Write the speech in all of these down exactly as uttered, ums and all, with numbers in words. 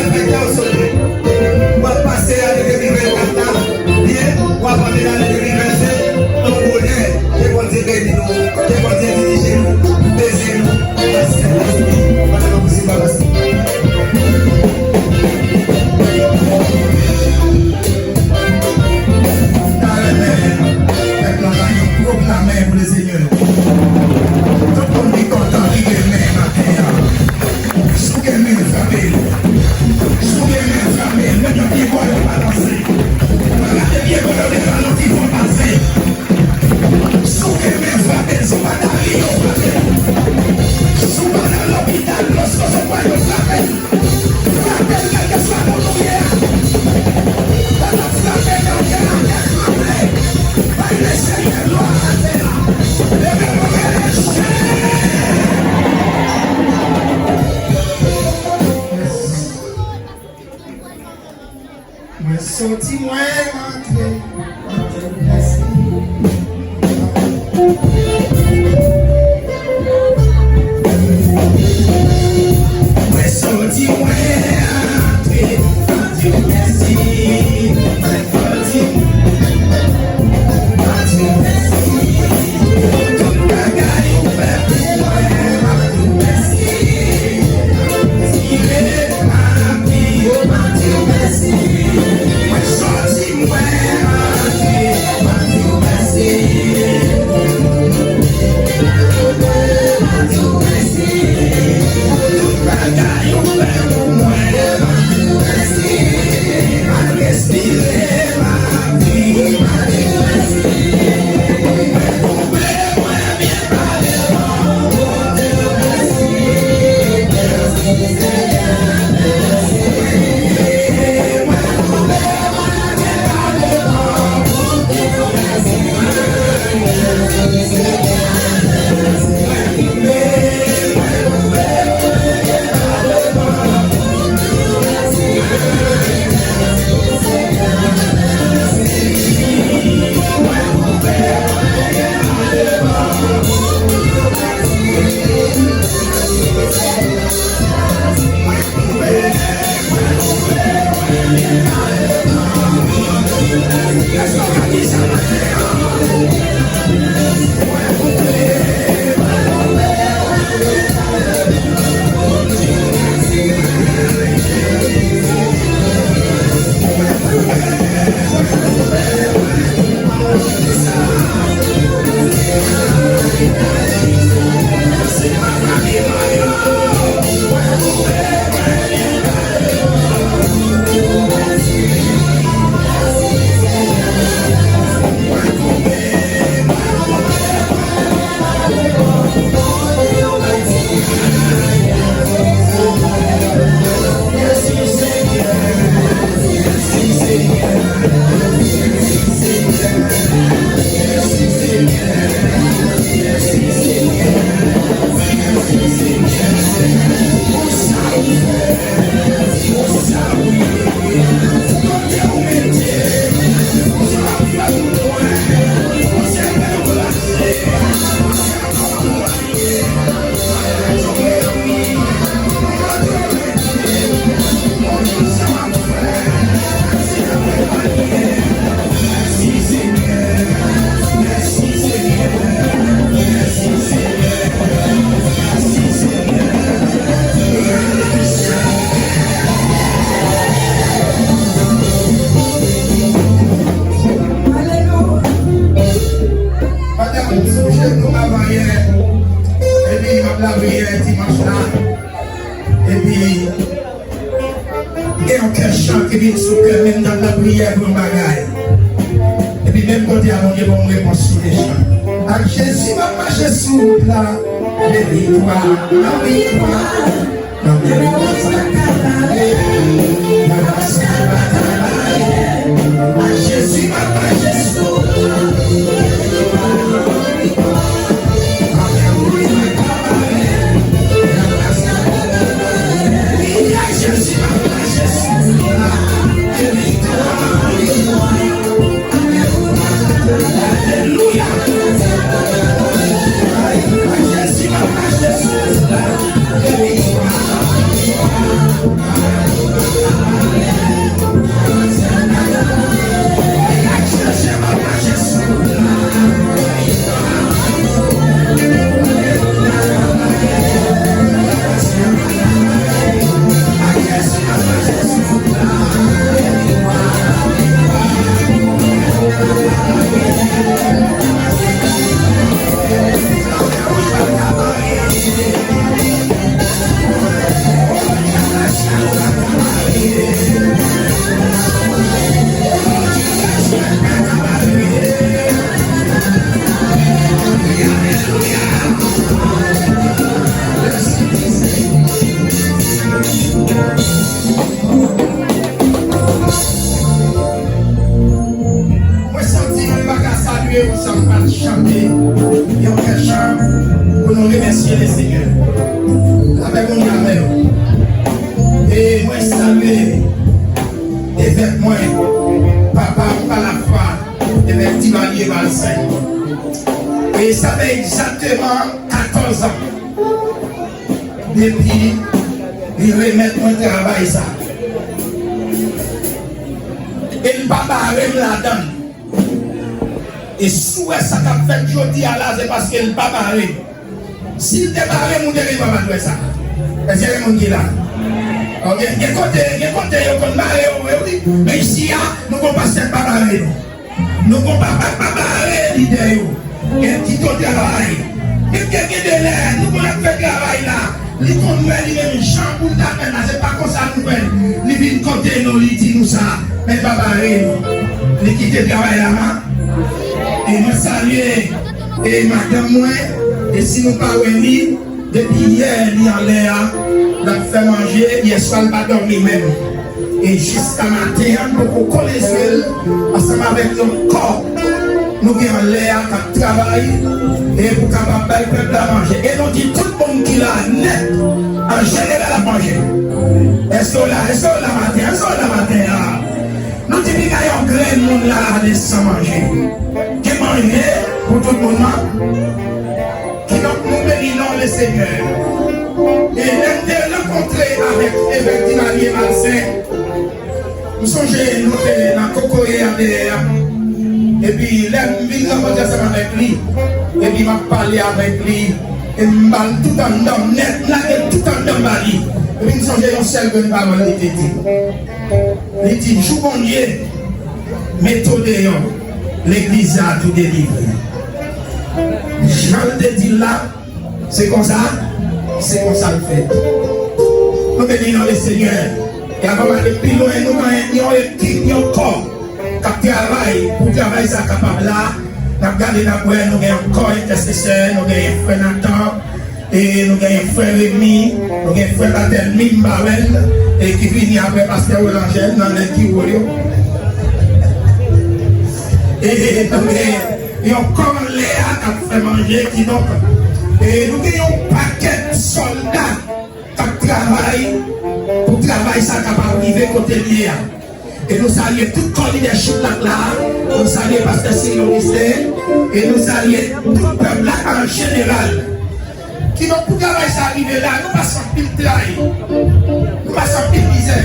Lè w sote, w ap pase ane de mil vennkat la byen, w ap antre ane de mil vennsenk an bonè. Ke Bondye beni nou, ke Bondye dirije nou, peze nou, nan Sentespri, pandan n ap resiv Papa Sentespri. Ta renmen fè yon gwo klamè pou Lesenyè. Tout moun ki kontan, leve men maten an. Si w gen men, frape l. Si w gen men, frape l. Mete pye bò yo balanse. Pa gade pye bò yo devan nou ki fò pase. Si w gen men, frape l. Si w pa ta ri, yo frape l. Si w pa nan lopital, lòske w sot pran yo, frape l. Frape l, kèlkeswa kote w ye a. Pandan w frape, nan kè atè, frape. Bay Lesenyè glwa atè a. Leve men w, rele Jezi. Mwen soti, mwen antre. Mwen soti, mwen antre. Mwen di w mèsi. Mwen soti, mwen di w mèsi. Tout bagay ou fè pou mwen, mwen di w mèsi. Mwen di w mèsi. Madanm, m sou jenou avanyè, epi m ap lapriyè dimanch la, epi gen yon kè chan ki vin sou kè m, men m t ap lapriyè pou yon bagay. Epi menm kote a, Bondye ban m repons li deja. Ak Jezi m ap mache sou wout la, nan viktwa, nan viktwa. Alelouya. Ay, ay, Jezi, papa, Jezi. Alelouya. Sa fè egzakteman katòz an depi li remèt mwen travay sa. E l pa bare m ladan l. E si w wè sa k ap fèt jodi a la, se paske l pa bare m. Si l te bare m, ou te gen dwa pa t wè sa. Èske gen moun ki la? Ok, gen kote, gen kote yo konn bare yo vre, wi. Men isi a, nou gon pastè k pa bare nou. Nou gon papa k pa bare lidè yo. Gen ki to travay. Gen, gen, gen de lè, nou konn ap fè travay la. Li konn wè li menm jan pou l ta fè l la, se pa konsa nou fè l. Li vin kote nou, li di nou sa, men l pa bare nou. Li kite travay la, ha. E mwen salye, e madanm mwen, e si nou pa wè li, depi yè li anlè a, l ap fè manje, yèswa l pa dòmi menm. E jiska maten an, n poko kole zye l, ansanm avèk yon kò nou gen anlè a k ap travay, e pou kapab bay pèp la manje. E nou di tout moun ki la nèt, an jeneral ap manje. Èske w la, èske w la maten, èske w la maten an? Nou di piga yon grenn moun la ale san manje. Gen manje pou tout moun nan? Kidonk, nou beni non Lesenyè. E lè m te rankontre avèk evèk Divalye Malsen, m sonje nou te nan kokoye a dèyè a. Epi lè m vin rankontre ansanm avèk li, epi m ap pale avèk li, e m ba l tout anndan m nèt, m lage tout anndan m ba li. Epi m sonje yon sèl grenn pawòl li te di. Li di, jou Bondye mete w deyò, legliz la tou delivre. Jan l te di l la, se konsa, se konsa l fèt. Nou beni non Lesenyè. E avan m ale pi lwen, nou gen yon ekip, yon kò k ap travay pou travay sa kapab la. N ap gade, n ap wè, nou gen yon kò entèsesè, nou gen frè Nathan, e nou gen frè Remy, nou gen frè Batèmi, m pa wè l, e ki vini apre pastè Rolangèl nan nèg ki wo yo. E, e, e, nou gen yon kò anlè a k ap fè manje, kidonk, e nou gen yon pakèt sòlda k ap travay pou travay sa kapab rive kote l ye a. E nou salye tout kò lidèchip la k la, nou salye pastè Cyril Augustin, e nou salye tout pèp la an jeneral. Kidonk, pou travay sa rive la, nou pase anpil tray, nou pase anpil mizè.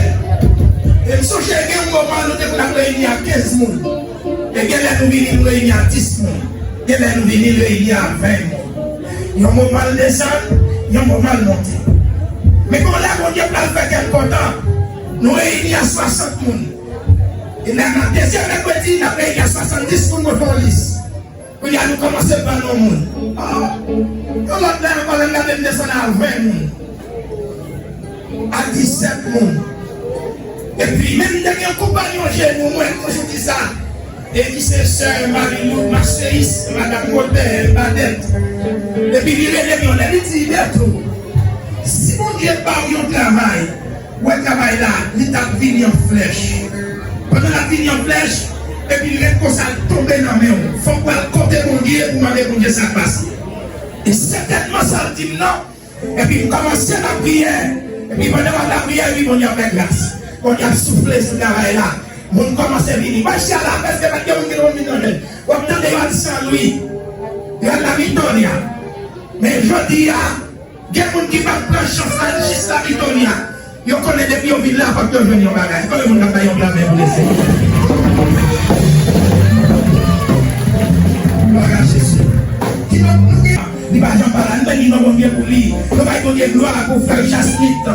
E m sonje gen yon moman nou te konn ap reyini a kenz moun. E gen lè nou vini, nou reyini a dis moun. Gen lè nou vini, nou reyini a ven moun. Yon moman l desann, yon moman l monte. Men gon lè Bondye pral fè kè l kontan. Nou reyini a swasant moun. E lè nan dezyèm mèkredi, n ap reyini a swasanndis moun, mwen fè yon lis. Kounye a, nou kòmanse pran non moun. Ah, yon lòt lè ankò, lè m gade, m desann a ven moun. A disèt moun. Epi, menm te gen yon konpanyon jenou, mwen toujou di sa. E ki se sè Marie-Lou Marcelis, madanm Robert Badet. Epi, li rele m yon lè, li di, Bertho, si Bondye ba w yon travay, ou wè travay la, li t ap vini an flèch. Pandan l ap vini an flèch, epi l ret konsa, l tonbe nan men w. Fòk w al kote Bondye pou mande Bondye sa k pase. E sètènman sa l di m nan. Epi m kòmanse lapriyè. Epi pandan m ap lapriyè, epi Bondye ap fè gras. Bondye ap soufle sou travay la. Moun kòmanse vini. Mwen chita la, prèske pa t gen moun ki te konn vin nan jèn. W ap tande yo al San Lwi. Yo al La Victoria. Men jodi a, gen moun ki pa t pran chans al jis La Victoria. Yo konnen depi yo vin la, fòk yo jwenn yon bagay. Konbyen moun k ap bay yon bravè pou Lesenyè? Glwa a Jezi. Kidonk, nou gen, li pa janm pa la. Nou beni non Bondye pou li. Nou bay Bondye glwa pou frè Jasmith.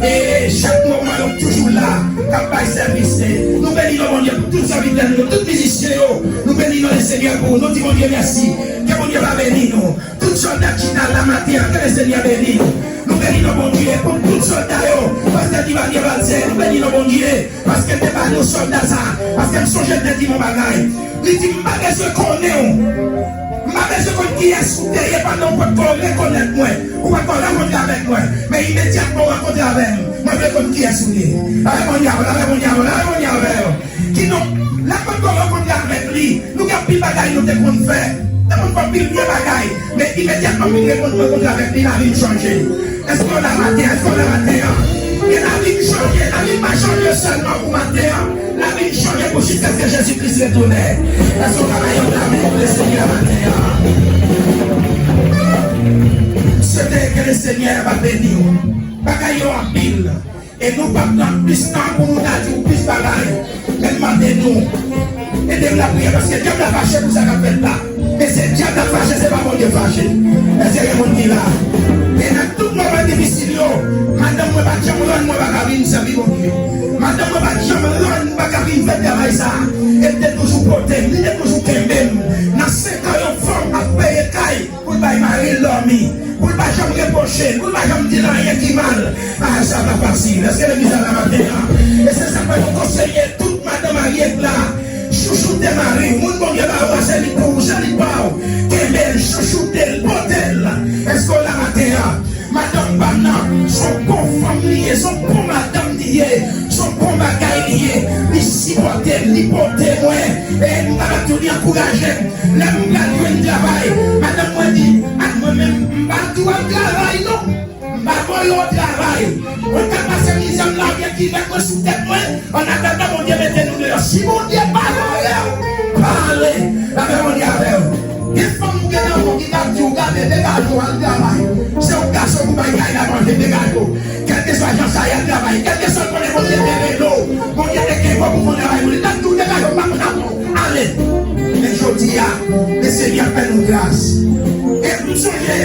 E chak moman yo toujou la, k ap bay sèvis. Nou beni non Bondye pou tout sèvitè nou yo, tout mizisyen yo. Nou beni non Lesenyè pou, nou di Bondye mèsi. Ke Bondye va beni nou. Tout sòlda ki chita la maten an, ke Lesenyè beni nou. Nou beni non Bondye pou tout sòlda yo. Pastè Divalye Valsè, nou beni non Bondye. Paske l te ba nou sòlda sa. Paske m sonje l te di m yon bagay. Li di, m pa bezwen konnen w. M pa bezwen konn kiyès ou te ye pandan w potko rekonèt mwen. Ou potko rankontre avèk mwen. Men imedyatman w rankontre avè m, mwen vle konn kiyès ou ye. Lave Bondye avè w, lave Bondye avè w, lave Bondye avè w. Kidonk, lè m potko rankontre avèk li, nou gen anpil bagay nou te konn fè. Nou te konn fè anpil vye bagay. Men imedyatman m vin rekontre avèk li, lavi m chanje. Èske w la maten an? Èske w la maten an? Gen lavi m chanje, lavi m pa chanje sèlman pou maten an. Lavi m chanje pou jiskaske Jezi Kris retounen. Èske w ka bay yon bravè pou Lesenyè maten an? Swete ke Lesenyè va beni w. Bagay yo anpil. E nou p ap pran plis tan pou nou ta di w plis bagay. Men m mande nou, ede m lapriyè, paske dyab la fache pou sa k ap fèt la. E se dyab la fache, se pa Bondye fache. Èske gen moun ki la? E nan tout moman difisil yo, madanm mwen pa t janm rann mwen pa ka vin sèvi Bondye. Madanm mwen pa t janm rann m pa ka vin fè travay sa. E l te toujou pote m, li te toujou kenbe m. Nan senk an, yon fanm ap peye kay pou l bay mari l dòmi, pou l pa janm repwoche l, pou l pa janm di l anyen ki mal. Ah, sa pa fasil. Èske legliz la la maten an? E se sa k fè nou konseye tout madanm marye k la. Chouchoute mari w. Moun Bondye ba ou a, se li pou ou, se li pa w. Kenbe l, chouchoute l, pote l. Èske w la maten an? Madanm pa m nan, s on bon fanm li ye, s on bon madanm li ye, s on bon bagay li ye. Li sipòte m, li pote mwen. E m kapab di w li ankouraje m. Lè m pral jwenn travay, madanm mwen di, ak mwen menm, m pa di w al travay non. M pa voye w travay. Mwen ka pase mizè m lave kivèt mwen sou tèt mwen. Annatandan Bondye mete nou deyò. Si Bondye pa voye w, pa ale. Lapè Bondye avè w. Gen fanm ou gen nan men w ki t ap di w gade degaje w al travay. Se yon gason pou bay kay la manje degaje w. Kèlkeswa jan sa y al travay, kèlkeswa l konnen Bondye te rele w, Bondye te kenbe w pou fè yon travay pou li, l ap di w degaje w, m pa konn ap ale. Men jodi a, Lesenyè fè nou gras. E m sonje,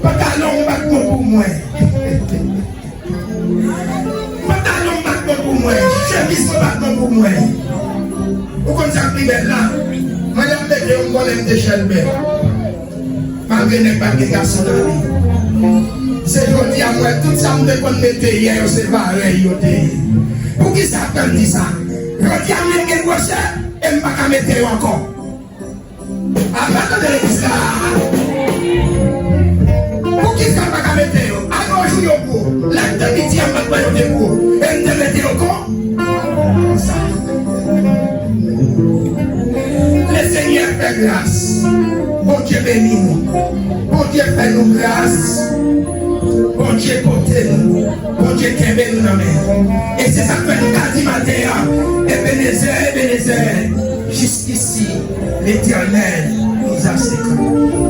pantalon m pa t bon pou mwen. Pantalon m pa t bon pou mwen, chemiz mwen pa t bon pou mwen. Ou konn sa k pi bèl la? Mwen lè m mete yo, m konnen m te chèlbè. Malgre nèg pa t gen gason nan li. Se jodi a m wè tout sa m te konn mete yè yo se parèy yo te ye. Poukisa Tan di sa? Jodi a m menm gen gwosè e m pa ka mete yo ankò. Apa tande legliz la? Poukisa m pa ka mete yo? A yon jou yo gwo. Lè m te piti a m pa t wè yo te gwo. E m te mete yo kon sa. Lesenyè fè gras. Bondye beni nou. Bondye fè nou gras. Bondye pote nou. Bondye kenbe nou nan men. E se sa k fè nou ka di maten an, Ebenezè, Ebenezè, jusqu'ici l'Éternel nous a secourus.